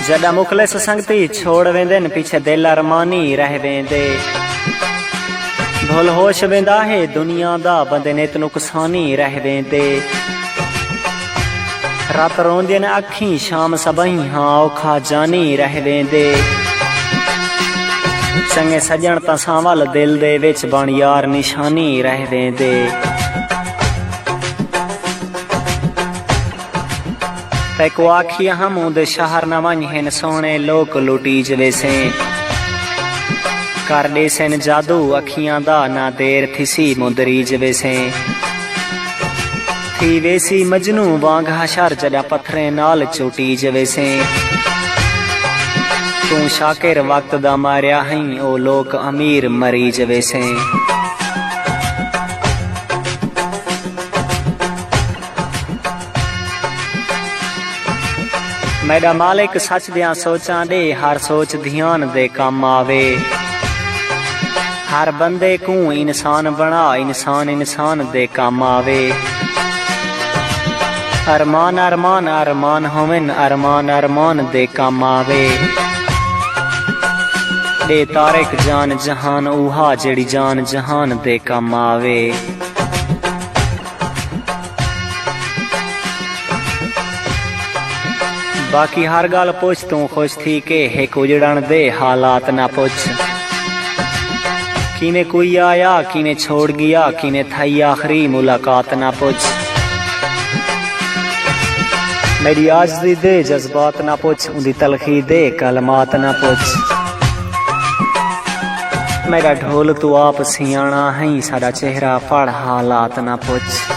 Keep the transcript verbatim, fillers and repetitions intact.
جݙاں مخلص سنگتی چھوڑ ویندن، پیچھے دل ارمانی رہ ویندے۔ بھل ہوش ویندا ہے دنیا دا، بندے نت نقصانی رہ ویندے۔ رات روندین اکھیں، شام صباحیں، ہاں اوکھا جانی رہ ویندے۔ چنڳے سڄݨ تاں سانول دل دے وچ، بݨ یار نشانی رہ ویندے۔ تیکوں آکھیے ہم اوندے شہر نہ ونڄ، ہن سوہݨے لوک لٹیج ویسیں۔ کر ݙیسن جادو اکھیاں دا، نہ دیر تھیسی مندریج ویسیں۔ تھی ویسی مجنوں وانگ حشر، جݙاں پتھریں نال چوٹیج ویسیں۔ توں شاکر وقت دا ماریا ہئیں، او لوک امیر مریج ویسیں۔ میݙا مالک سچ دیاں سوچاں ݙے، ہر سوچ دھیان دے کم آوے۔ ہر بندے کوں انسان بݨا، انسان انسان دے کم آوے۔ ارمان ارمان ارمان ہوون، ارمان ارمان دے کم آوے۔ ݙے طارق جان جہان اوہا، جیڑھی جان جہان دے کم آوے۔ باقی ہر ڳالھ پچھ توں خوش تھی کے، ہک اجڑݨ دے حالات نہ پچھ۔ کیویں کوئی آیا، کیویں چھوڑ ڳیا، کیویں تھئی آخری ملاقات نہ پچھ۔ میݙی عاجزی دے جذبات نہ پچھ، اوندی تلخی دے کلمات نہ پچھ۔ میݙا ڈھول توں آپ سیاݨا ہئیں، ساݙا چہرہ پڑھ حالات نہ پچھ۔